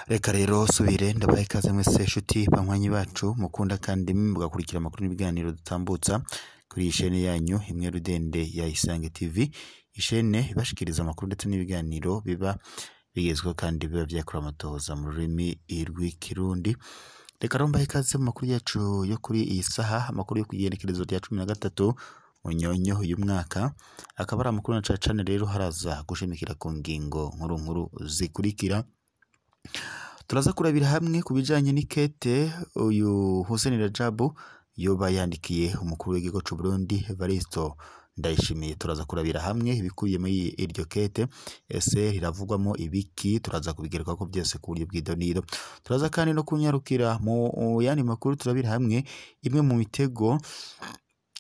Reka rero subire ndabaha ikaze mwese nshuti banywanyi bacu mukunda kandi mugakurikira amakuru n'ibiganiro dutambutsa kuri iyi shene yanyu imwe rudende ya Isange TV, ishene ibashikiriza amakuru ndetse n'ibiganiro biba bigezweho kandi biba vyakora amatohoza mu rurimi rw'ikirundi. Reka rero mbahe ikaze mu makuru yacu yo kuri iyi saha, amakuru yo kw'igenekerezo rya 13 Munyonyo uyu mwaka, akaba ari amakuru na cane cane rero haraza gushimikira ku ngingo nkuru nkuru zikurikira. Turaza kurabira hamwe ku bijanye n'ikete uyu Hussein Rajabu yoba yandikiye umukuru w'igihugu c'u Burundi Evaristo Ndayishimiye. Turaza kurabira hamwe ibikubiye muri iryo kete, ese riravugwamo ibiki? Turaza kubigerwako byose ku buryo bw'idonido. Turaza kandi no kunyarukira mu yandi makuru, turabira hamwe imwe mu mitego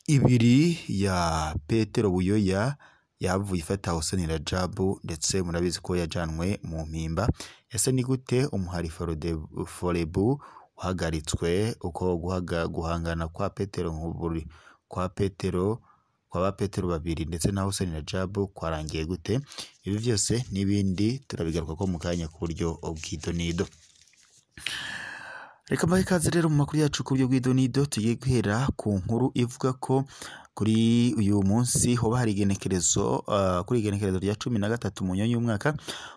ibiri ya Petero Buyoya yavuye ifata Hussein Rajabu, ndetse murabizi ko yajanwe mu mpimba. Ese ni gute umuhari Forebu wahagaritswe? Uko guhangana kwa Petero Nkuburi kwa Petero kwa ba Petero babiri ndetse na Hussein Rajabu kwarangiye gute? Ibi byose n'ibindi turabigaruka ko mu kanya ku buryo bw'idonido. Reka mbahe ikaze rero mu makuru yacu ku buryo bw'idonido. Tugiye guhera ku nkuru ivuga ko kuri uyu munsi hoba hari igenekerezo kuri igenekerezo rya 13 Munyonyo y'umwaka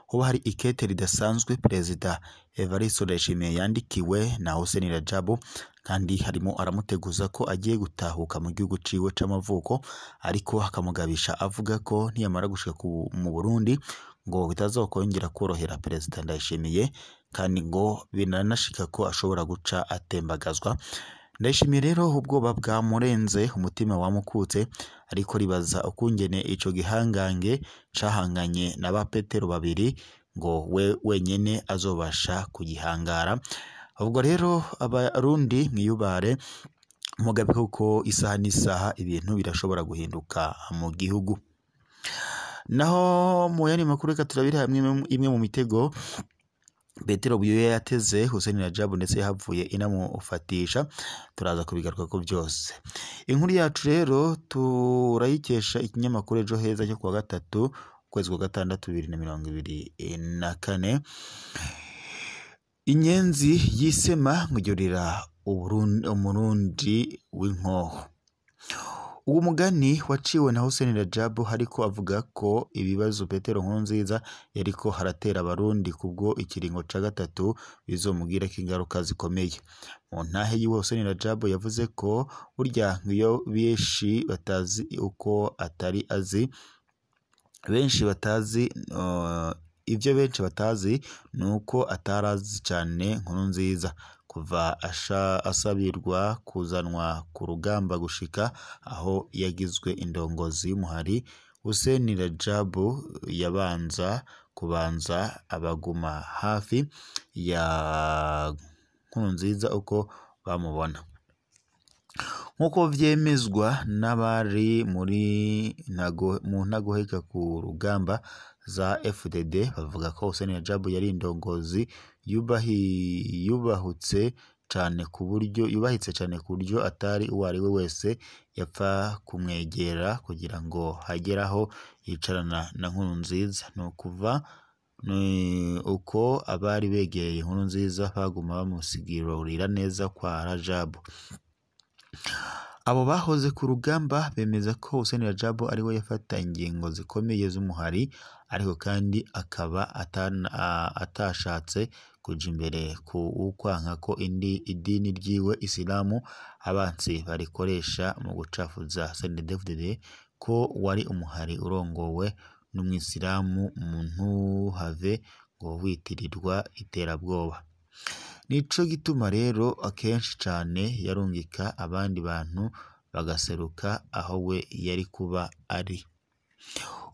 hoba hari ikete ridasanzwe Perezida Evaristo Ndayishimiye yandikiwe na Hussein Rajabu, kandi harimo aramuteguza ko agiye gutahuka mu gihugu ciwe c'amavuko, ariko akamugabisha avuga ko niyamara gushika mu Burundi ngo bitazokongera korohera Perezida Ndayishimiye, kandi ngo binanashika ko ashobora guca atembagazwa. Ndayishimiye rero ubwoba bwamurenze, umutima wamukutse, ariko ribaza ukungene ico gihangange cahanganye na ba Petero babiri ngo we wenyene azobasha kugihangara. Ubwo rero abarundi mwiyubare mugabe, kuko isaha n'isaha ibintu birashobora guhinduka mu gihugu. Naho mu yandi makuru reka turabire hamwe imwe mu mitego Petero Buyoya yateze Hussein Rajabu ndetse yahavuye inamufatisha. Turaza kubigaruka ko byose. Inkuru yacu rero turayikesha ikinyamakuru Ejo Heza cyo kuwa gatatu ukwezi kwa gatandatu 2024. Inyenzi yisema ngujurira umurundi w'inkoho. Uwo mugani waciwe na Hussein Rajabu hariko avuga ko ibibazo Petero Nkurunziza yariko haratera abarundi kubwo ikiringo ca gatatu bizomugirako ingaruka zikomeye. Mu ntahe yiwe Hussein Rajabu yavuze ko burya nk'iyo benshi batazi uko atari azi, benshi batazi ivyo benshi batazi nuko atarazi cane Nkurunziza kuva asabirwa kuzanwa ku rugamba gushika aho yagizwe indongozi y'umuhari. Hussein Rajabu yabanza kubanza abaguma hafi ya Nkurunziza uko bamubona, nkuko vyemezwa n'abari muri mu ntagoheka ku rugamba za FDD. Bavuga ko Hussein Rajabu yari indongozi yubahutse cane ku buryo yubahitse cane ku buryo atari uwo ari we wese yapfa kumwegera kugira ngo hageraho yicarana na Nkurunziza. Nukuva uko abari begereye Nkurunziza baguma bamusigirira neza kwa Rajabu. Abo bahoze ku rugamba bemeza ko Hussein Rajabu ariwe yafata ingingo zikomeye z'umuhari, ariko kandi akaba atashatse kuja imbere ku ukwanka ko indi idini ryiwe Isilamu abansi barikoresha mu gucafuza CNDD-FDD, ko wari umuhari urongowe n'umwisilamu ntuhave ngo witirirwa iterabwoba. Nico gituma rero akenshi cane yarungika abandi bantu bagaseruka aho we yari kuba ari.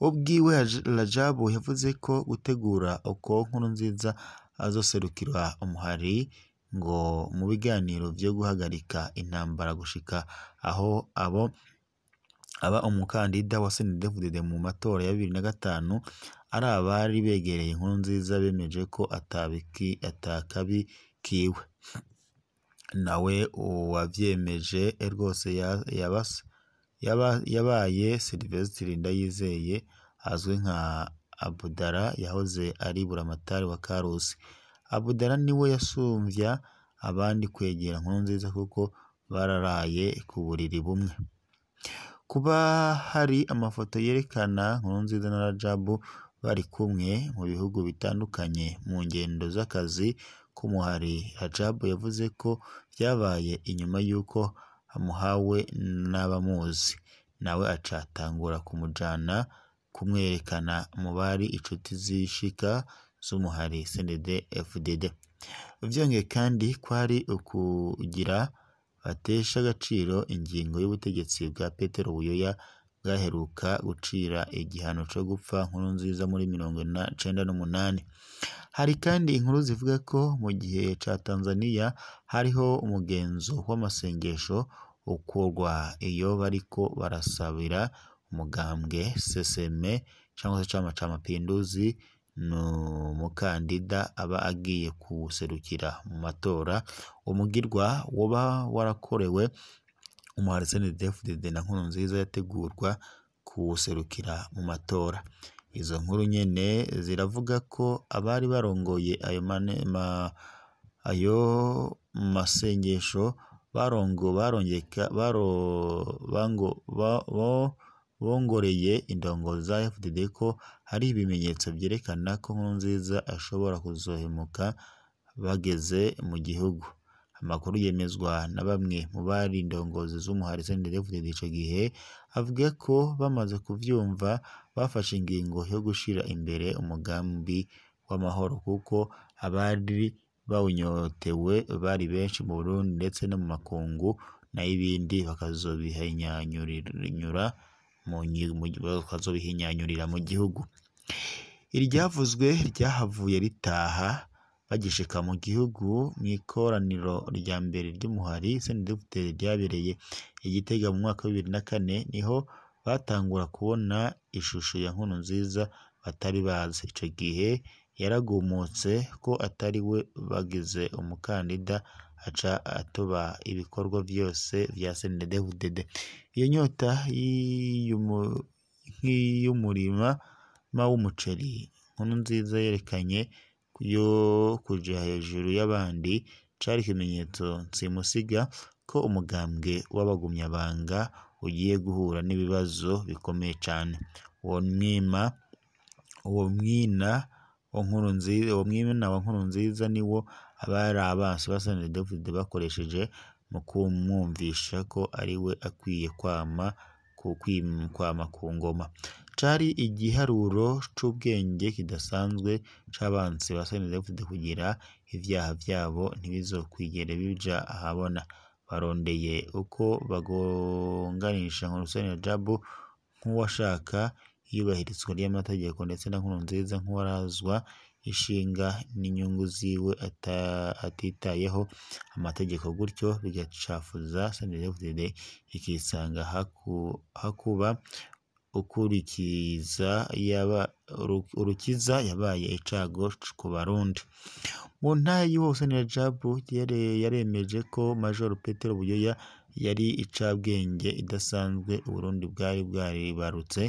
Ubwiwe Rajabu yavuze ko gutegura uko Nkurunziza azoserukira umuhari ngo mu biganiro vyo guhagarika intambara gushika aho abo aba umukandida wa CNDD-FDD mu matora ya 2005 ari abari begereye Nkurunziza bemeje ko atakabi kiwe. Nawe uwavyemeje rwose Yabaye Sylvestre Ndayizeye azwi nka Abudara, yahoze ari buramatari wa Karusi. Abudara niwe yasumvya abandi kwegera Nkurunziza kuko bararaye ku buriri bumwe. Kuba hari amafoto yerekana Nkurunziza na Rajabu bari kumwe mu bihugu bitandukanye mu ngendo z'akazi k'umuhari, Rajabu yavuze ko vyabaye inyuma y'uko amuhawe n'abamuzi, nawe aca atangura kumujana kumwerekana mu bari inshuti zishika z'umuhari CNDD-FDD. Vyongeye kandi kwari ukugira batesha agaciro ingingo y'ubutegetsi bwa Petero Buyoya bwaheruka gucira igihano co gupfa Nkurunziza muri 98. Hari kandi inkuru zivuga ko mu gihe ca Tanzania hariho umugenzo w'amasengesho ukorwa iyo bariko barasabira umugambwe CCM cyangwa se Chama ca Mapinduzi n'umukandida aba agiye kuwuserukira mu matora. Umugirwa woba warakorewe umuhari CNDD-FDD na Nkurunziza yategurwa kuwuserukira mu matora. Izo nkuru nyene ziravuga ko abari barongoye ayo masengesho bongoreye indongozi za FDD ko hari ibimenyetso vyerekana ko Nkurunziza ashobora kuzohemuka bageze mu gihugu. Amakuru yemezwa na bamwe mu bari indongozi z'umuhari CNDD-FDD ico gihe avuga ko bamaze kuvyumva bafashe ingingo yo gushira imbere umugambi w'amahoro kuko abari bawunyotewe bari benshi mu Burundi ndetse no mu makungu, nayo ibindi bakazobihinyanyurira mu gihugu. Iryavuzwe ryahavuye ritaha bagishika mu gihugu mw'ikoraniro rya mbere ry'umuhari CNDD-FDD ryabereye i Gitega mu mwaka wa 2004, niho batangura kubona ishusho ya Nkurunziza batari bazi. Ico gihe yaragumutse ko atari we bagize umukandida, aca atoba ibikorwa vyose vya CNDD-FDD. Iyo nyota nk'iy'umurima w'umuceri Nkurunziza yerekanye yo kuja hejuru y'abandi cari ikimenyetso nsimusiga ko umugambwe w'abagumyabanga ugiye guhura n'ibibazo bikomeye cane. Uwo mwina wa Nkurunziza niwo abari abansi ba CNDD-FDD bakoresheje mu kumwumvisha ko ariwe akwiye kwama ku ngoma. Cari igiharuro c'ubwenge kidasanzwe c'abansi ba CNDD-FDD kugira ivyaha vyabo ntibizokwigere bija ahabona. Barondeye uko bagonganisha Hussein Rajabu nk'uwashaka iyubahirizwa ry'amategeko ndetse na Nkurunziza nk'uwarazwa ishinga n'inyungu ziwe atitayeho amategeko, gutyo bigacafuza CNDD-FDD ikisanga hakuba urukiza yabaye icago ku Barundi. Mu ntahe y'uwo Hussein Rajabu yaremeje ko Major Petero Buyoya yari icabwenge idasanzwe Uburundi bwari bwaribarutse,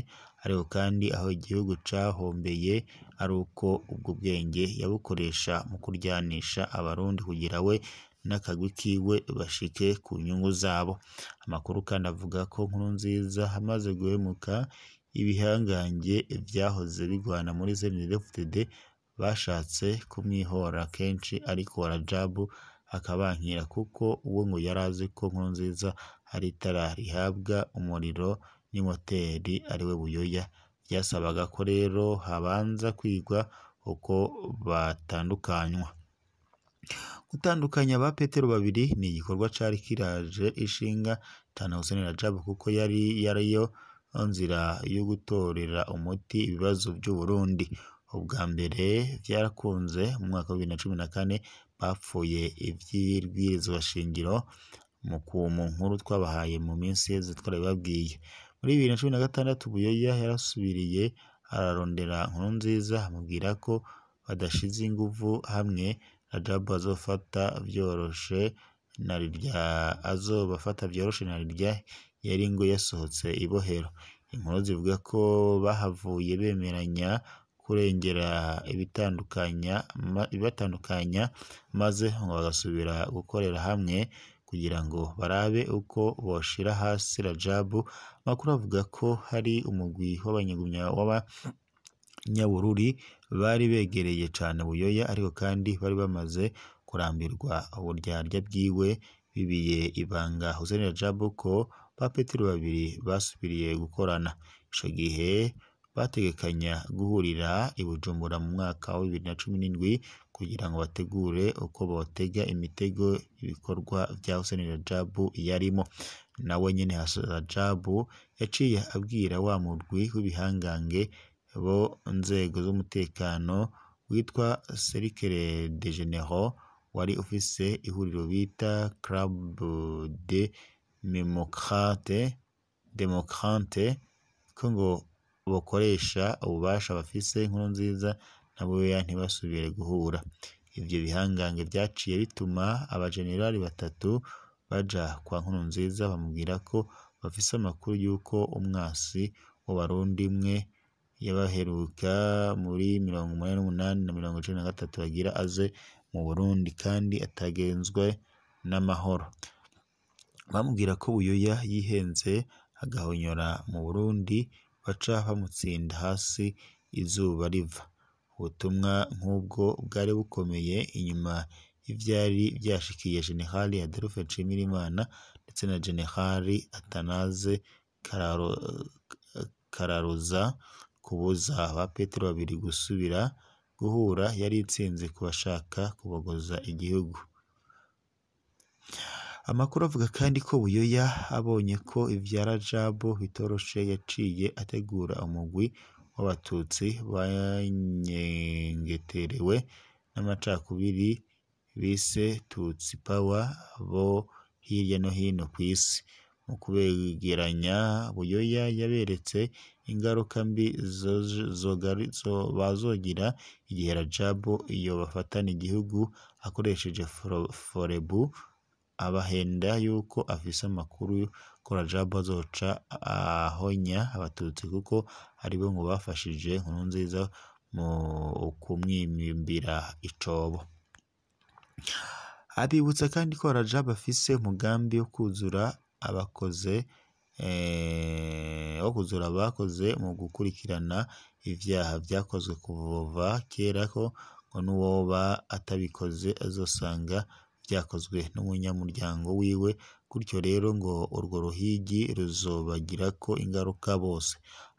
ariko kandi aho igihugu cahombeye ari uko ubwo bwenge yabukoresha mu kuryanisha Abarundi kugira we n'akagwi kiwe bashike ku nyungu zabo. Amakuru kandi avuga ko Nkurunziza amaze guhemuka ibihangange vyahoze bigwana muri CNDD-FDD bashatse kumwihora kenshi, ariko Rajabu akabankira kuko we ngo yarazi ko Nkurunziza ari itara rihabwa umuriro n'imoteri ariwe Buyoya. Vyasabaga ko rero habanza kwigwa uko batandukanywa. Gutandukanya ba Petero babiri ni igikorwa cari kiraje ishinga cane Hussein Rajabu kuko yari yariyo nzira yo gutorera umuti ibibazo vy'Uburundi. Ubwa mbere vyarakunze mu mwaka wa 2014 bapfuye ivy'ibwirizwa shingiro mu nkuru twabahaye mu minsi iheze twarabibabwiye. Muri 2016 Buyoya yarasubiriye ararondera Nkurunziza amubwira ko badashize inguvu hamwe Rajabu azofata vyoroshe na rirya yari ngo yasohotse ibohero. Inkuru zivuga ko bahavuye bemeranya kurengera ibibatandukanya maze ngo bagasubira gukorera hamwe kugira ngo barabe uko boshira hasi Rajabu. Amakuru avuga ko hari umugwi w'abanyabururi bari begereye cane Buyoya, ariko kandi bari bamaze kurambirwa uburyarya bwiwe, bibiye ibanga Hussein Rajabu ko ba Petero babiri basubiriye gukorana. Ico gihe bategekanya guhurira i Bujumbura mu mwaka wa 2017 kugira ngo bategure uko botega imitego ibikorwa vya Hussein Rajabu yarimo. Nawe nyene Rajabu yaciye abwira wa murwi w'ibihangange bo nzego z'umutekano witwa Cercle des Généraux wari ufise ihuriro bita Club des Démocrates ko ngo bokoresha ububasha bafise Nkurunziza na Buyoya ntibasubire guhura. Ivyo bihangange vyaciye bituma abajenerali batatu baja kwa Nkurunziza bamubwira ko bafise amakuru y'uko umwasi w'Abarundi umwe yabaheruka muri 88 na 93 agira aze mu Burundi kandi atagenzwe n'amahoro. Bamubwira ko Buyoya yihenze agahonyora mu Burundi, baca bamutsinda hasi izuba riva. Ubutumwa nk'ubwo bwari bukomeye inyuma y'ivyari vyashikiye General Adolphe Nshimirimana ndetse na General Athanase Kararuza. Kubuza ba Petero babiri gusubira guhura yari intsinzi ku bashaka kubogoza igihugu. Amakuru avuga kandi ko Buyoya abonye ko ivya Rajabu bitoroshe, yaciye ategura umugwi w'Abatutsi banyengeterewe n'amacakubiri bise Tutsi Power bo hirya no hino kw'isi. Mu kubegeranya, Buyoya yaberetse ingaruka mbi bazogira igihe Rajabu yobafatana igihugu akoresheje Forebu, abahenda yuko afise amakuru ko Rajabu azoca ahonya Abatutsi kuko aribo ngo bafashije Nkurunziza mu kumwimbira icobo. Abibutsa kandi ko Rajabu afise umugambi wo kuzura abakoze mu gukurikirana ivyaha vyakozwe kuva kera, ko ngo n'uwoba atabikoze azosanga vyakozwe n'umunyamuryango wiwe, gutyo rero ngo urwo ruhigi ruzobagirako ingaruka bose,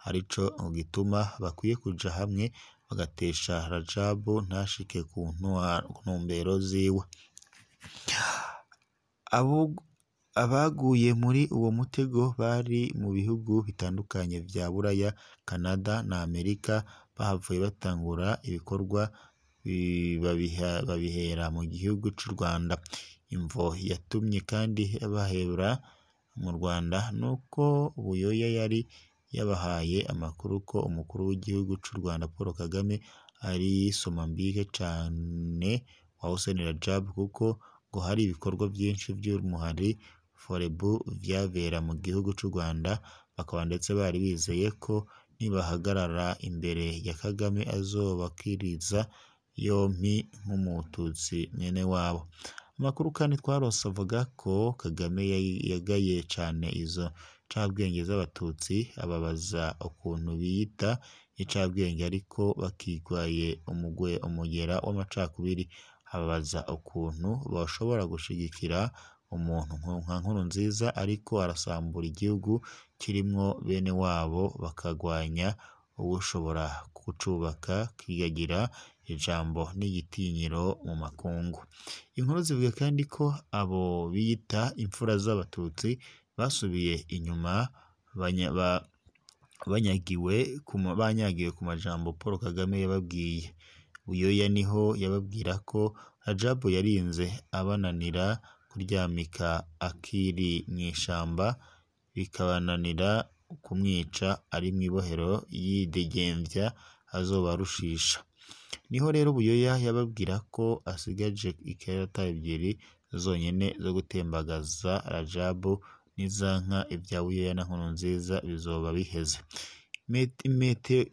arico gituma bakwiye kuja hamwe bagatesha Rajabu ntashike ku ntumbero ziwe. Abaguye muri uwo mutego bari mu bihugu bitandukanye vya Buraya, Canada na Amerika, bahavuye batangura ibikorwa babihera mu gihugu c'u Rwanda. Imvo yatumye kandi bahera mu Rwanda nuko Buyoya yari yabahaye amakuru ko umukuru w'igihugu c'u Rwanda Paul Kagame ari somambike cane wa Hussein Rajabu, kuko ngo hari ibikorwa vyinshi vy'umuhari Forebu vyabera mu gihugu c'u Rwanda, bakaba ndetse bari bizeye ko nibahagarara imbere ya Kagame azobakiriza yompi nk'umututsi mwene wabo. Amakuru kandi twaronse avuga ko Kagame yagaye cane izo ncabwenge z'Abatutsi, ababaza ukuntu biyita incabwenge ariko bakigwaye umugera w'amacakubiri, ababaza ukuntu boshobora gushigikira umuntu nka Nkurunziza ariko arasambura igihugu kirimwo bene wabo, bakagwanya uwushobora kucubaka kigagira ijambo n'igitinyiro mu makungu. Inkuru zivuga kandi ko abo biyita imfura z'Abatutsi basubiye inyuma banyagiwe ku majambo Paul Kagame yababwiye. Buyoya niho yababwira ko Rajabu yarinze abananira kuryamika akiri mw'ishamba, bikabananira kumwica ari mw'ibohero yidegemvya azobarushisha. Niho rero Buyoya yababwira ko asigaje ikarata ebyiri zonyene zo gutembagaza Rajabu nizanka ivya Buyoya na Nkurunziza bizoba biheze.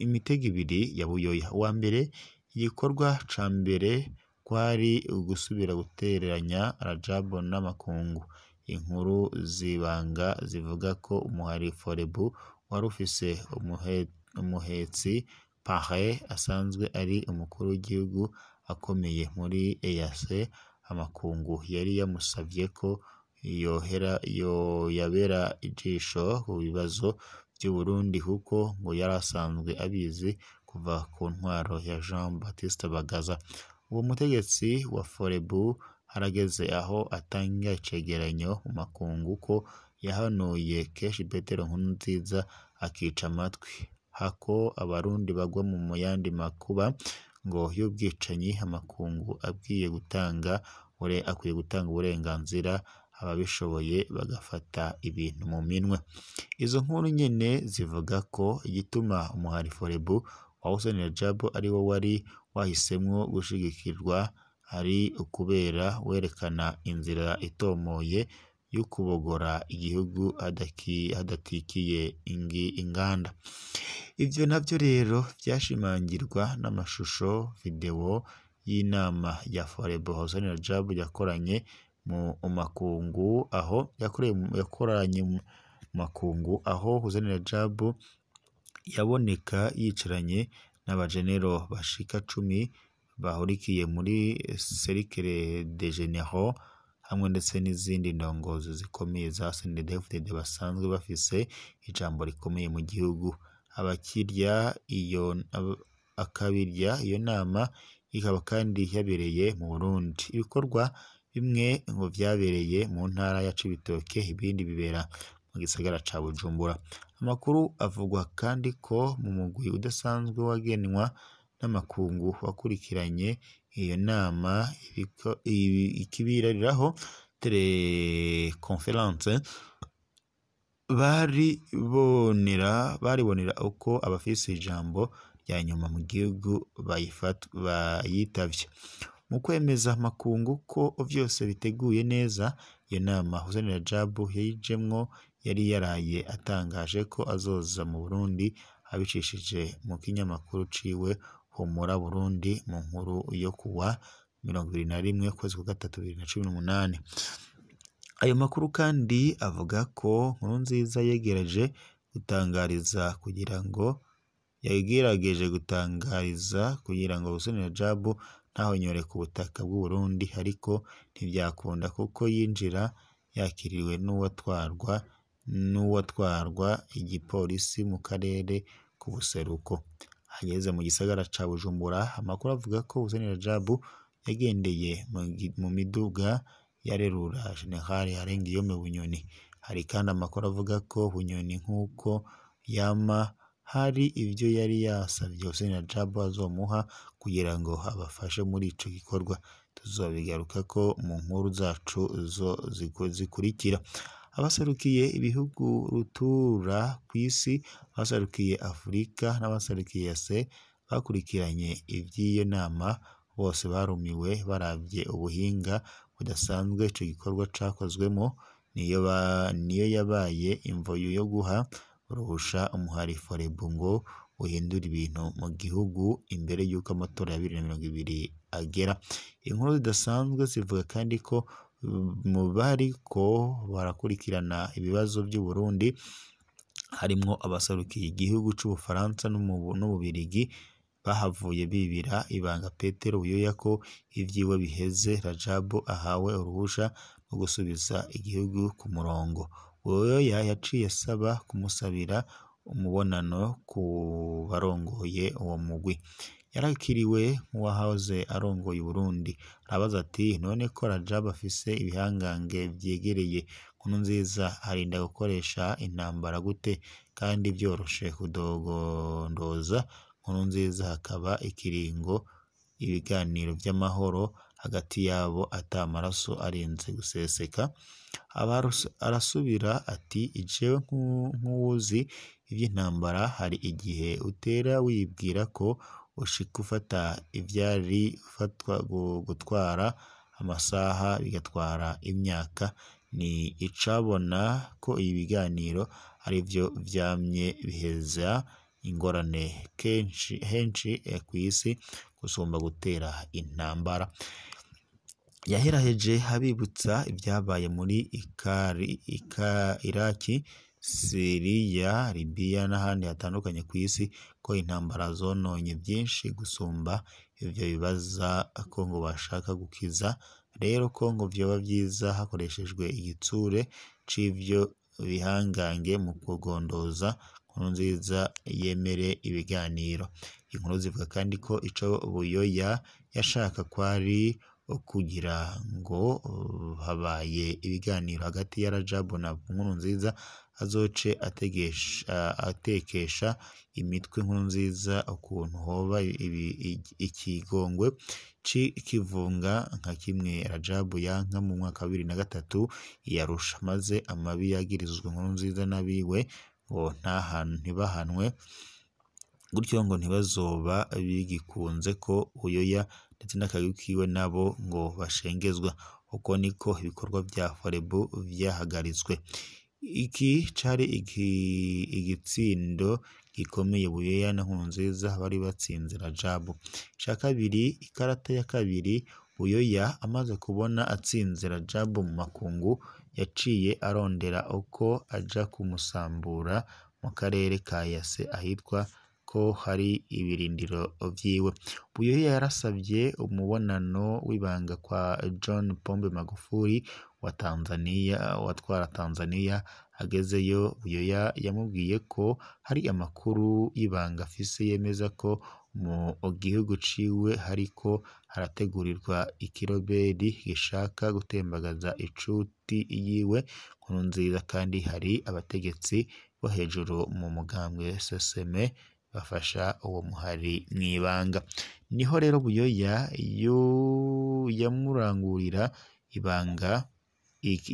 Imitego ibiri ya Buyoya: uwa mbere, igikorwa ca mbere kwari ugusubira gutereranya Rajab n'amakungu. Inkuru z'ibanga zivuga ko umuhari Forebu wari ufise umuhetsi Pare asanzwe ari umukuru w'igihugu akomeye muri EAC, amakungu yari yamusavye ko yoyabera ijisho ku bibazo vy'Uburundi kuko ngo yari asanzwe abizi kuva ku ntwaro ya Jean Baptiste Bagaza. Uwo mutegetsi wa Forebu harageze aho atanga icegeranyo mu makungu ko yahanuye kenshi Petero Nkurunziza akica amatwi, hako abarundi bagwa mu yandi makuba ngo y'ubwicanyi. Amakungu akwiye gutanga uburenganzira ababishoboye bagafata ibintu mu minwe. Izo nkuru nyene zivuga ko igituma umuhari Forebu wa Hussein Rajab ariwo wari wahisemwo gushigikirwa ari ukubera werekana inzira itomoye yo kubogora igihugu hadatikiye inganda. Ivyo navyo rero vyashimangirwa n'amashusho video y'inama ya Forebu Hussein Rajab yakoranye mu makungu, aho yakoranye mu makungu aho Hussein Rajab yaboneka yicaranye n'abajenero bashika 10 bahurikiye muri Cercle des Généraux hamwe ndetse n'izindi ndongozi zikomeye za CNDD-FDD basanzwe bafise ijambo rikomeye mu gihugu. Akabirya iyo nama ikaba kandi yabereye mu Burundi. Ibikorwa bimwe ngo vyabereye mu ntara ya Cibitoke, ibindi bibera mu gisagara ca Bujumbura. Amakuru avugwa kandi ko mu mugwi udasanzwe wagenwa n'amakungu wakurikiranye iyo nama ikibiriraho teleconference baribonera uko abafise ijambo rya nyuma mu gihugu bayitavye. Mu kwemeza amakungu ko vyose biteguye neza, iyo nama Hussein Rajab yayijemwo yari yaraye atangaje ko azoza mu Burundi abicishije mu kinyamakuru ciwe Humura Burundi mu nkuru yo kuwa 21 ukwezi kwa gatatu 2018. Ayo makuru kandi avuga ko Nkurunziza yagerageje gutangariza kugira ngo Hussein Rajab ntahonyore ku butaka bw'u Burundi, ariko ntivyakunda kuko yinjira yakiriwe n'uwatwarwa igipolisi mu karere k'ubuseruko. Ageze mu gisagara ca Bujumbura, amakuru avuga ko Hussein Rajab yagendeye mu miduga yarerura General Guillaume Bunyoni. Hari kandi amakuru avuga ko Bunyoni nk'uko yama hari ivyo yari yasavye Hussein Rajab azomuha kugira ngo abafashe muri ico gikorwa. Tuzobigarukako mu nkuru zacu zo zikurikira. Abaserukiye ibihugu rutura kw'isi, abaserukiye Afurika n'abaserukiye EAC bakurikiranye ivy'iyo nama bose barumiwe baravye ubuhinga budasanzwe ico gikorwa cakozwemwo. Niyo yabaye imvo yo guha uruhusha umuhari Forebu ngo uhindure ibintu mu gihugu imbere y'uko amatora ya 2020 agera. Inkuru zidasanzwe zivuga kandi ko mu bariko barakurikirana ibibazo vy'u Burundi harimwo abaserukiye igihugu c'Ubufaransa n'Ububirigi bahavuye bibira ibanga Petero Buyoya ko ivyiwe biheze, Rajab ahawe uruhusha rwo gusubiza igihugu ku murongo. Buyoya yaciye asaba kumusabira umubonano ku barongoye uwo mugwi. Yarakiriwe nk'uwahoze arongoye Uburundi. Arabaza ati: "None ko Rajab afise ibihangange vyegereye Nkurunziza, arinda gukoresha intambara gute kandi vyoroshe kudogondoza Nkurunziza hakaba ikiringo ibiganiro vy'amahoro hagati yabo ata maraso arinze guseseka?" Arasubira ati: "Jewe nk'uwuzi ivy'intambara, hari igihe utera wibwira ko ushika ufata ivyari gutwara amasaha bigatwara imyaka. Ni icabona ko ibiganiro arivyo vyamye biheza ingorane kenshi henshi kw'isi gusumba gutera intambara. Yaheraheje abibutsa ibyabaye muri Iraki, Siriya, Libiya n'ahandi hatandukanye kw'isi, ko intambara zononye vyinshi gusumba ivyo bibaza ko ngo bashaka gukiza. Rero ko ngo vyoba vyiza hakoreshejwe igitsure c'ivyo bihangange mu kugondoza Nkurunziza yemere ibiganiro. Inkuru zivuga kandi ko ico Buyoya yashaka kwari kugira ngo habaye ibiganiro hagati ya Rajabu na Nkurunziza azoce atekesha imitwe Nkurunziza ukuntu hoba ikigongwe c'ikivunga nka kimwe Rajabu yanka mu mwaka wa 2003 yarusha, maze amabi yagirizwe Nkurunziza n'abiwe ngo ntibahanwe, gutyo ngo ntibazoba bigikunze ko Buyoya ndetse n'akagwi kiwe nabo ngo bashengezwa. Uko niko ibikorwa vya Forebu vyahagaritswe. Iki cari igitsindo gikomeye Buyoya na Nkurunziza bari batsinze Rajabu. Ica kabiri, ikarata ya kabiri, Buyoya amaze kubona atsinze Rajabu mu makungu, yaciye arondera uko aja kumusambura mu karere ka Yase ahitwa ko hari ibirindiro vyiwe. Buyoya yarasavye umubonano w'ibanga kwa John Pombe Magufuli wa Tanzania, watwara Tanzania. Agezeyo, Buyoya yamubwiye ko hari amakuru y'ibanga afise yemeza ko mu gihugu ciwe hariko harategurirwa ikiroberi gishaka gutembagaza icuti yiwe Nkurunziza, kandi hari abategetsi bo hejuru mu mugambwe SSM bafasha uwo muhari mw'ibanga. Niho rero Buyoya yamurangurira ibanga,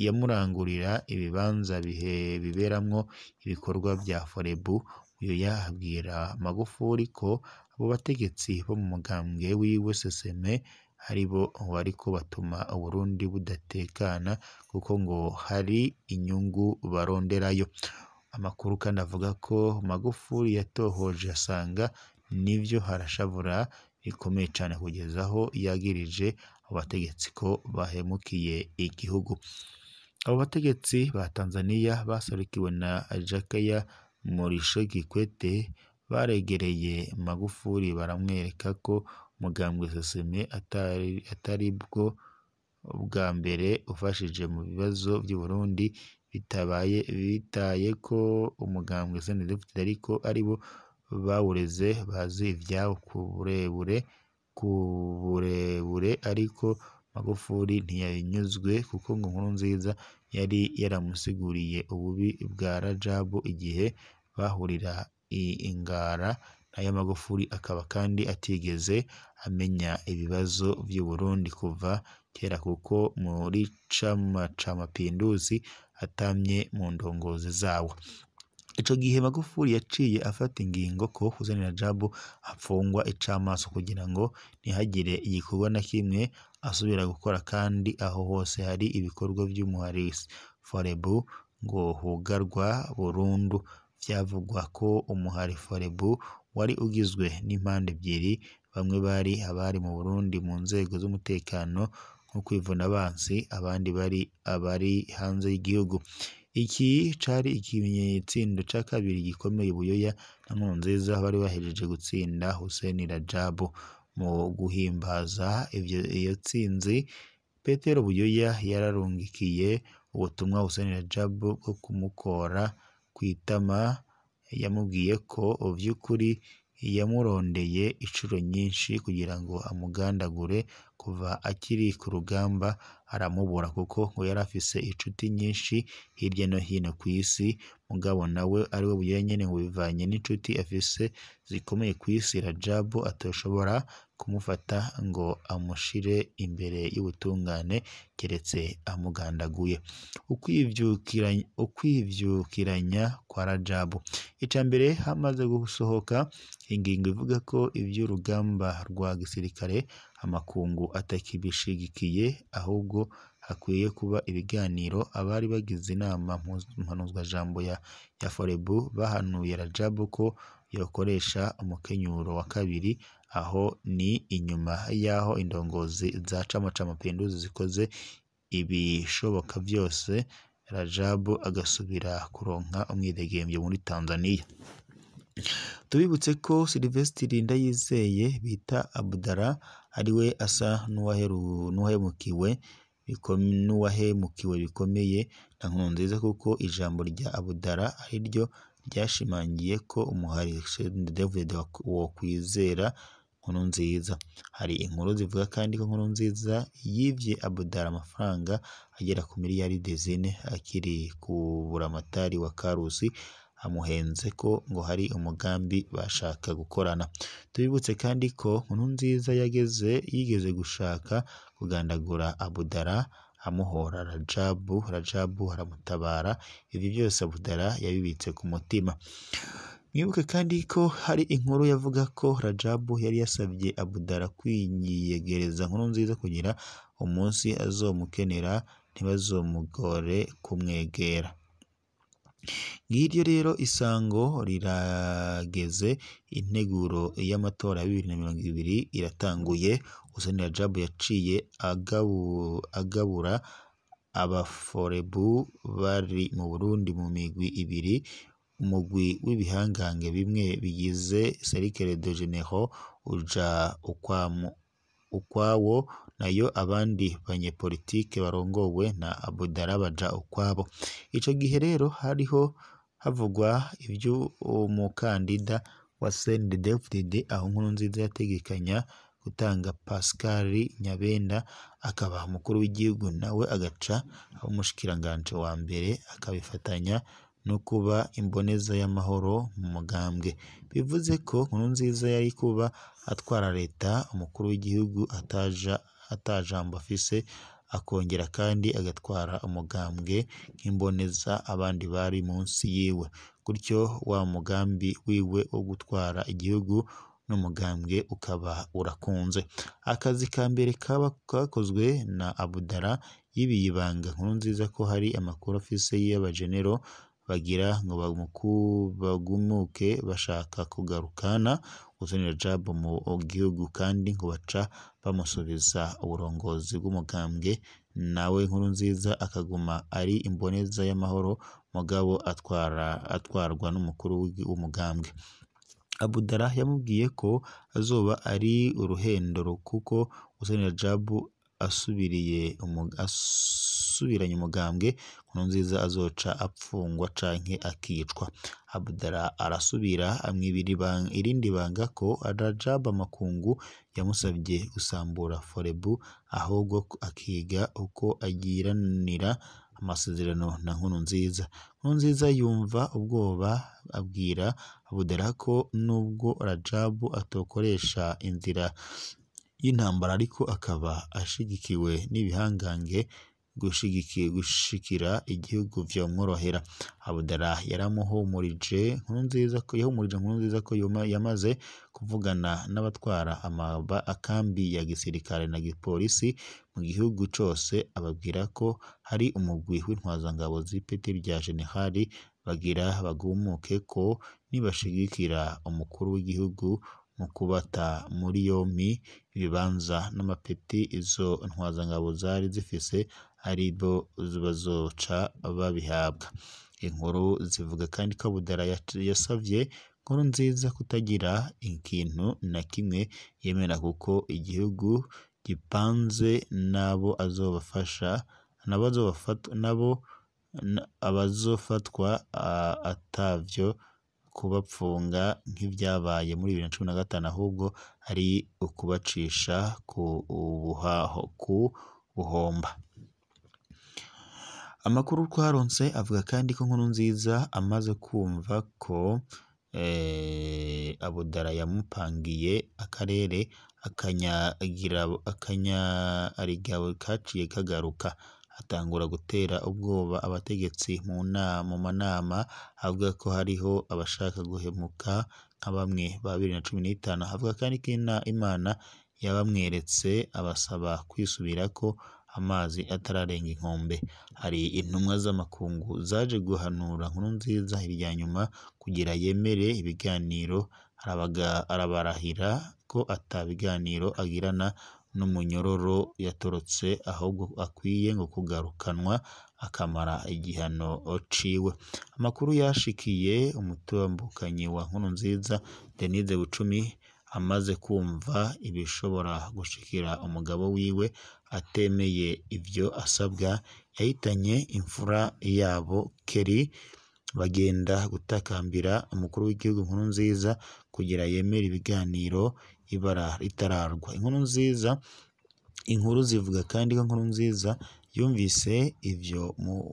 yamurangurira ibibanza biberamwo ibikorwa vya Forebu. Buyoya abwira Magufuli ko abo bategetsi bo mu mugambwe wiwe SSM aribo bariko batuma Uburundi budatekana, kuko ngo hari inyungu baronderayo. Amakuru kandi avuga ko Magufuli yatohoje asanga nivyo, harashavura bikomeye cane kugeza aho yagirije abo bategetsi ko bahemukiye igihugu. Abo bategetsi ba Tanzania baserukiwe na Jakaya Mrisho Kikwete baregereye Magufuli baramwereka ko umugambwe SSM atari bwo bwa mbere ufashije mu bibazo vy'Uburundi, bitaye ko umugambwe CNDD-FDD ariko aribo bawureze bazi ivyabo ku burebure, ariko Magufuli ntiyabinyuzwe kuko ngo Nkurunziza yari yaramusiguriye ububi bwa Rajabu igihe bahurira i Ngara, nayo Magufuli akaba kandi atigeze amenya ibibazo vy'Uburundi kuva kera, kuko muri Chama ca Mapinduzi atamye mu ndongozi zawo. Ico gihe Magufuli yaciye afata ingingo ko Hussein Rajabu apfungwa icamaso kugira ngo ntihagire igikorwa na kimwe asubira gukora, kandi aho hose hari ibikorwa vy'umuhari Forebu ngo hugarwa burundu. Vyavugwa ko umuhari Forebu wari ugizwe n'impande ebyiri, bamwe bari abari mu Burundi mu nzego z'umutekano nko kwivuna abansi, abandi bari abari hanze y'igihugu. Iki cari ikimenyetso ca kabiri gikomeye Buyoya na Nkurunziza bari bahejeje gutsinda Hussein Rajabu. Mu guhimbaza iyo tsinzi, Petero Buyoya yararungikiye ubutumwa Hussein Rajabu bwo kumukora kw'itama. Yamubwiye ko vy'ukuri yamurondeye incuro nyinshi kugira ngo amugandagure kuva akiri ku rugamba, aramubura kuko ngo yari afise inshuti nyinshi hirya no hino kw'isi, mugabo nawe ariwe Buyoya nyene ngo bivanye n'inshuti afise zikomeye kw'isi, Rajabu atoshobora kumufata ngo amushire imbere y'ubutungane keretse amugandaguye. Ukwivyukiranya kwa Rajabu. Ica mbere, hamaze gusohoka ingingo ivuga ko ivy'urugamba rwa gisirikare amakungu atakibishigikiye, ahubwo hakwiye kuba ibiganiro. Abari bagize inama mpanuzwajambo ya Forebu bahanuye Rajabu ko yokoresha umukenyuro wa kabiri, aho ni inyuma y'aho indongozi za Chama ca Mapinduzi zikoze ibishoboka vyose Rajabu agasubira kuronka umwidegemvyo muri Tanzania. Tubibutse ko Sylvestre Ndayizeye bita Abdallah ariwe asa n'uwahemukiwe bikomeye na Nkurunziza, kuko ijambo rya Abdallah ariryo ryashimangiye ko umuhari David wokwizera Nkurunziza. Hari inkuru zivuga kandi ko Nkurunziza yivye Abdallah amafaranga agera ku miliyaridi 4 akiri ku buramatari wa Karusi, amuhenze ko ngo hari umugambi bashaka gukorana. Tubibutse kandi ko Nkurunziza yigeze gushaka kugandagura Abdallah amuhora Rajabu, Rajabu aramutabara. Ibi byose Abdallah yabibitse ku mutima. Mwibuke kandi ko hari inkuru yavuga ko Rajabu yari yasabye Abdallah kwiyegereza Nkurunziza kugira umunsi azomukenera ntibazomugore kumwegera. Ngiryo rero isango rirageze, integuro y'amatora ya 2020 iratanguye. Hussein Rajabu yaciye agabura abaforebu bari mu Burundi mu migwi ibiri, umugwi w'ibihangange bimwe bigize Cercle de Généraux uja ukwawo, nayo abandi banyepolitike barongowe na Abdallah baja ukwabo. Ico gihe rero hariho havugwa ivy'umukandida wa CNDD-FDD, aho Nkurunziza yategekanya gutanga Pascal Nyabenda akaba umukuru w'igihugu, nawe agaca umushikiranganji wa mbere, akabifatanya no kuba imboneza y'amahoro mu mugambwe. Bivuze ko Nkurunziza yari kuba atwara leta umukuru w'igihugu atajambo afise, akongera kandi agatwara umugambwe nk'imboneza abandi bari munsi yiwe. Gutyo wa mugambi wiwe wo gutwara igihugu n'umugambwe ukaba urakunze. Akazi ka mbere kaba kakozwe na Abdallah yibiye ibanga Nkurunziza ko hari amakuru afise y'abajenero bagira ngo bagumuke bashaka kugarukana Hussein Rajabu mu gihugu, kandi ngo baca bamusubiza uburongozi bw'umugambwe, nawe Nkurunziza akaguma ari imboneza y'amahoro mugabo atwarwa n'umukuru w'umugambwe. Abdallah yamubwiye ko azoba ari uruhendo kuko Hussein Rajabu asubiranye umugambwe Nkurunziza azoca apfungwa canke akicwa. Abdallah arasubira amwibira irindi banga ko Rajabu amakungu yamusabye gusambura Forebu, ahubwo akiga uko agiranira amasezerano na Nkurunziza. Nkurunziza yumva ubwoba abwira Abdallah ko nubwo Rajabu atokoresha inzira y'intambara ariko akaba ashigikiwe n'ibihangange gushikira igihugu vyomworohera. Abdallah yaramuhumurije Nkurunziza ko yahumurije Nkurunziza ko yamaze kuvugana n'abatwara akambi ya gisirikare na gipolisi mu gihugu cose, ababwira ko hari umugwi w'intwazangabo z'ipeti rya generali bagira bagumuke ko nibashigikira umukuru w'igihugu mu kubata muri yompi ibibanza n'amapeti izo ntwazangabo zari zifise aribo bazoca babihabwa. Inkuru zivuga kandi ko Abdallah yasavye Nkurunziza kutagira ikintu na kimwe yemera kuko igihugu gipanze n'abo azobafasha nabo abazofatwa atavyo kubapfunga nk'ivyabaye muri 2015, ahubwo ari ukubacisha ku buhomba. Amakuru twaronse avuga kandi ko Nkurunziza amaze kumva ko Abdallah yamupangiye akarere akanyarigabo kaciye kagaruka, atangura gutera ubwoba abategetsi mu manama avuga ko hariho abashaka guhemuka nka bamwe ba 2015. Avuga kandi ko Imana yabamweretse abasaba kwisubirako, amazi atararenga inkombe. Hari intumwa z'amakungu zaje guhanura Nkurunziza irya nyuma kugira yemere ibiganiro, arabarahira ko ata biganiro agirana n'umunyororo yatorotse, ahubwo akwiye ngo kugarukanwa akamara igihano ciwe. Amakuru yashikiye umutambukanyi wa Nkurunziza Denise Bucumi amaze kumva ibishobora gushikira umugabo wiwe atemeye ivyo asabwa, yahitanye imfura yabo Kelly bagenda gutakambira umukuru w'igihugu Nkurunziza kugira yemere ibiganiro ibara ritararwa. Inkuru zivuga kandi ko Nkurunziza yumvise ivyo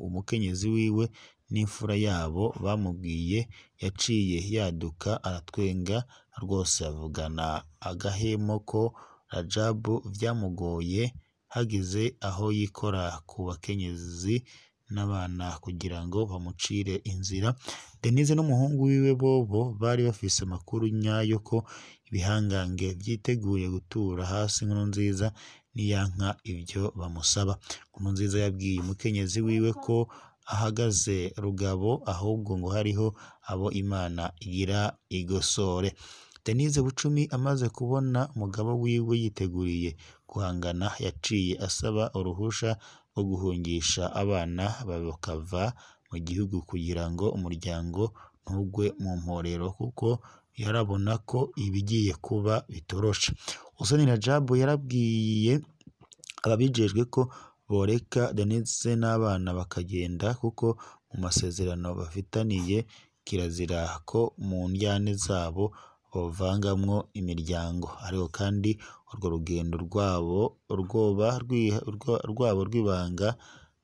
umukenyezi wiwe n'imfura yabo bamubwiye, yaciye yaduka aratwenga rwose, avugana agahemo ko Rajabu vyamugoye hageze aho yikora ku bakenyezi n'abana kugira ngo bamucire inzira. Denise n'umuhungu wiwe bobo bari bafise amakuru nyayo ko ibihangange vyiteguye gutura hasi Nkurunziza niyanka ivyo bamusaba. Nkurunziza yabwiye umukenyezi wiwe ko ahagaze rugabo, ahubwo ngo hariho abo Imana igira igosore. Denise Bucumi amaze kubona umugabo wiwe yiteguriye guhangana, yaciye asaba uruhusha rwo guhungisha abana bakava mu gihugu kugira ngo umuryango ntugwe mu mporero, kuko yarabona ko ibigiye kuba bitoroshe. Hussein Rajabu yarabwiye ababijejwe ko boreka Denise n'abana bakagenda, kuko mu masezerano bafitaniye kirazira ko mu ndyane zabo bovangamwo imiryango. Ariko kandi urwo rugendo rwabo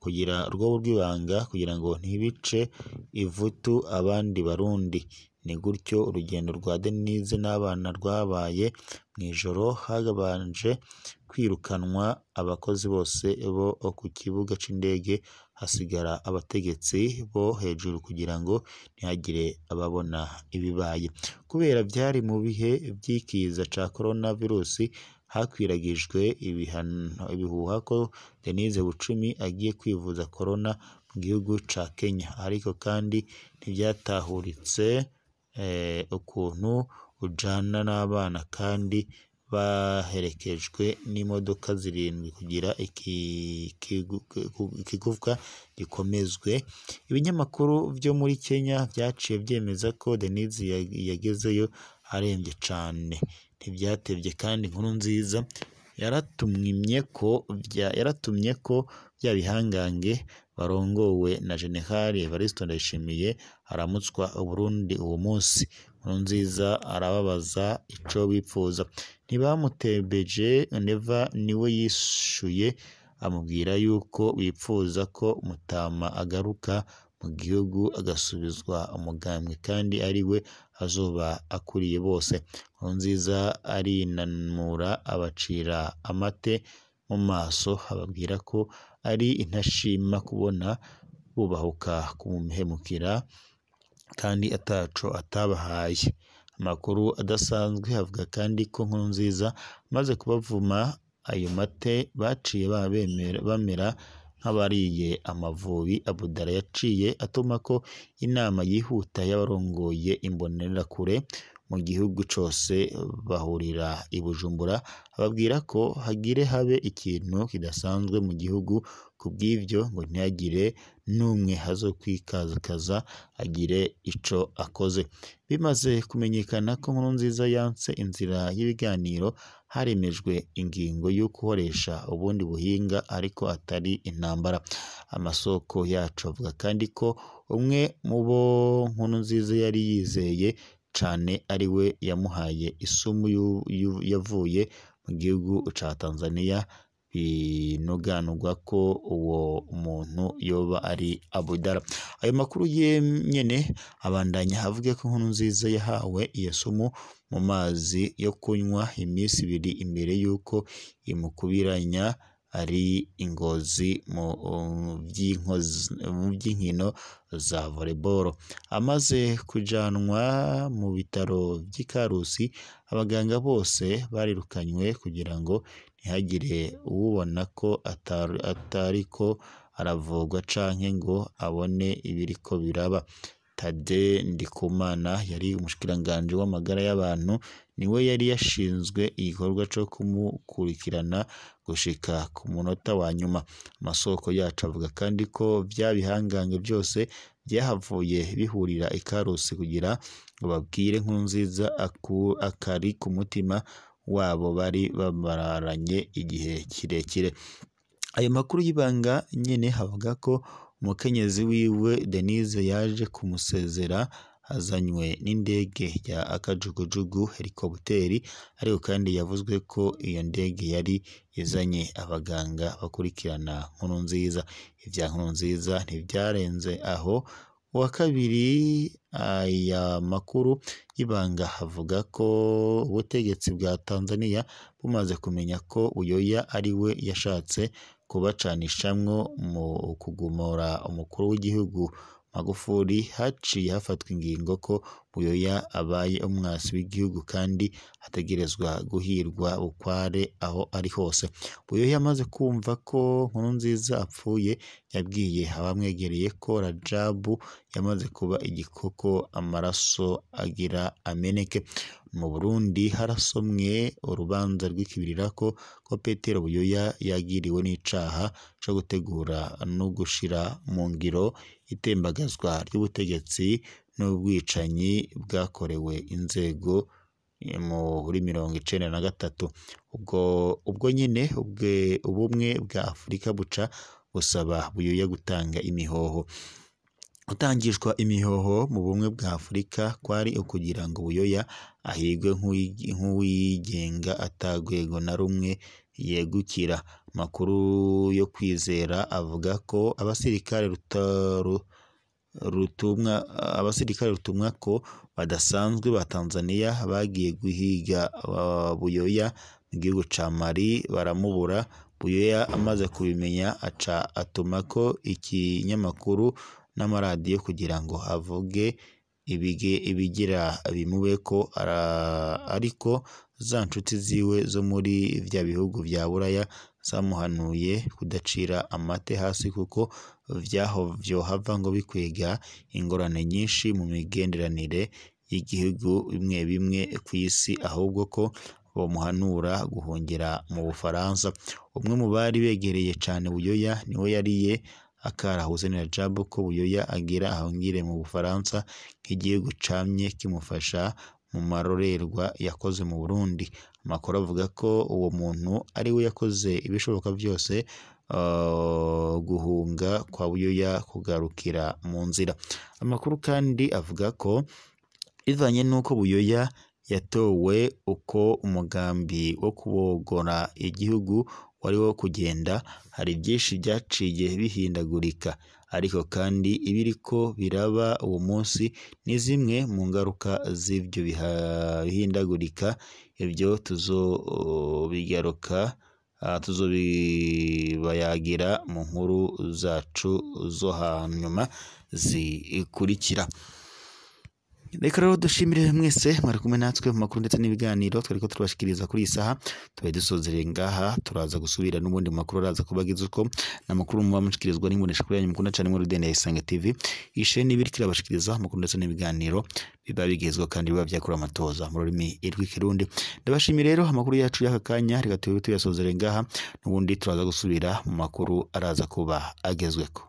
rw'ibanga kugira ngo ntibice ivutu abandi Barundi. Ni gutyo urugendo rwa Denise n'abana rwabaye mw'ijoro, habanje kwirukanwa abakozi bose bo ku kibuga c'indege, hasigara abategetsi bo hejuru kugira ngo ntihagire ababona ibibaye. Kubera vyari mu bihe vy'ikiza ca corona virusi, hakwiragijwe ibihuha ko Denise Bucumi agiye kwivuza corona mu gihugu ca Kenya, ariko kandi ntivyatahuritse ukuntu ujana n'abana kandi baherekejwe n'imodoka 7 kugira ikigufwa gikomezwe. Ibinyamakuru vyo muri Kenya vyaciye vyemeza ko Denise yagezeyo aremvye cane. Ntivyatevye kandi Nkurunziza yaratumye ko vya bihangange barongowe na General Evariste Ndayishimiye aramutswa Uburundi uwo munsi. Nkurunziza arababaza ico bipfuza, ntibamutembeje. Neva niwe yishuye amubwira yuko bipfuza ko Mutama agaruka mu gihugu agasubizwa umugambwe kandi ariwe azoba akuriye bose. Nkurunziza arinanura abacira amate mu maso, ababwira ko ari intashima kubona bubahuka kumuhemukira kandi ataco atabahaye. Amakuru adasanzwe avuga kandi ko Nkurunziza amaze kubavuma ayo mate baciye bamera nk'abariye amavubi. Abudala yaciye atuma ko inama yihuta y'abarongoye imbonerakure mu gihugu cose bahurira i Bujumbura, ababwira ko hagire habe ikintu kidasanzwe mu gihugu, kubw'ivyo ngo ntihagire n'umwe azokwikakaza agire ico akoze. Bimaze kumenyekana ko Nkurunziza yanse inzira y'ibiganiro, haremejwe ingingo yo gukoresha ubundi buhinga ariko atari intambara. Amasoko yacu avuga kandi ko umwe mu bo Nkurunziza yari yizeye cane ariwe yamuhaye isumu yavuye mu gihugu ca Tanzania, binoganurwa ko uwo muntu yoba ari Abudala. Ayo makuru nyene abandanya avuga ko Nkurunziza yahawe iyo sumu mu mazi yo kunywa iminsi ibiri imbere y'uko imukubiranya ari ingozi mu vy'inkino za volleyball. Amaze kujanwa mu bitaro vy'i Karusi, abaganga bose barirukanywe kugira ngo ntihagire uwubona ko atariko aravugwa canke ngo abone ibiriko biraba. Tade Ndikumana yari umushikiranganji w'amagara y'abantu, niwe yari yashinzwe igikorwa co kumukurikirana gushika ku munota wa nyuma. Amasoko yacu avuga kandi ko vya bihangange byose byahavuye bihurira i Karusi kugira ngo babwire Nkurunziza akari ku mutima wabo bari bamaranye igihe kirekire. Ayo makuru y'ibanga nyene avuga ko umukenyezi wiwe Denise yaje kumusezera azanywe n'indege ya akajugujugu helikopteri, ariko kandi yavuzwe ko iyo ndege yari izanye abaganga bakurikirana Nkurunziza. Ivya Nkurunziza ntivyarenze aho. Uwa kabiri, aya makuru y'ibanga avuga ko ubutegetsi bwa Tanzania bumaze kumenya ko Buyoya ari we yashatse kubacanishamwo mu kugumura umukuru w'igihugu Magufuli, haciye hafatwa ingingo ko Buyoya abaye umwasi w'igihugu kandi ategerezwa guhirwa bukware aho ari hose. Buyoya amaze kumva ko Nkurunziza apfuye, yabwiye abamwegereye ko Rajabu yamaze kuba igikoko, amaraso agira ameneke. Mu Burundi harasomwe urubanza rw'ikibirirako ko Petero Buyoya yagiriwe n'icaha co gutegura no gushira mu ngiro itembagazwa ry'ubutegetsi n'ubwicanyi bwakorewe inzego muri 93. Ubwo nyene ubumwe bwa Afurika buca busaba Buyoya gutanga imihoho. Gutangishwa imihoho mu bumwe bwa Afurika kwari ukugira ngo Buyoya ahigwe nk'uwigenga atagwego na rumwe yegukira. Amakuru yo kwizera avuga ko abasirikare rutumwa ko badasanzwe ba Tanzania bagiye guhiga Buyoya mu gihugu ca Mali baramubura. Buyoya amaze kubimenya aca atuma ko ikinyamakuru n'amaradiyo kugira ngo avuge ibigira bimubeko, ariko za nshuti ziwe zo muri vya bihugu vya Buraya zamuhanuye kudacira amate hasi kuko vyohava ngo bikwega ingorane nyinshi mu migenderanire y'igihugu bimwe bimwe kw'isi, ahubwo ko bomuhanura guhungira mu Bufaransa. Umwe mu bari begereye cane Buyoya niwe yariye akara Hussein Rajabu ko Buyoya agira ahungire mu Bufaransa nk'igihugu camye kimufasha mu marorerwa yakoze mu Burundi. Amakuru avuga ko uwo muntu ari we yakoze ibishoboka byose guhunga kwa Buyoya kugarukira mu nzira. Amakuru kandi avuga ko bivanye n'uko Buyoya yatowe uko umugambi wo kubogora igihugu wari wo kugenda, hari byinshi byaciye bihindagurika, ariko kandi ibiriko biraba uwo munsi ni zimwe mu ngaruka z'ibyo bihindagurika. Ibyo tuzobigaruka tuzobibayagira mu nkuru zacu zo hanyuma zikurikira. Reka rero dushimire mwese mwari kumwe natwe mu makuru ndetse n'ibiganiro twariko turabashikiriza kuri iyi saha. Tubaye dusozereye ngaha, turaza gusubira n'ubundi mu makuru araza kubagiza uko n'amakuru muba mushikirizwa n'imbonesha kuri yanyu mukunda cyane muri Rudende ya Isange TV. Isheni ibiriko irabashikiriza amakuru ndetse n'ibiganiro biba bigezweho kandi biba vyakura amatoza mu rurimi rw'ikirundi. Ndabashimiye rero amakuru yacu y'aka kanya, reka tube tuyasozereye ngaha, n'ubundi turaza gusubira mu makuru araza kuba agezweko.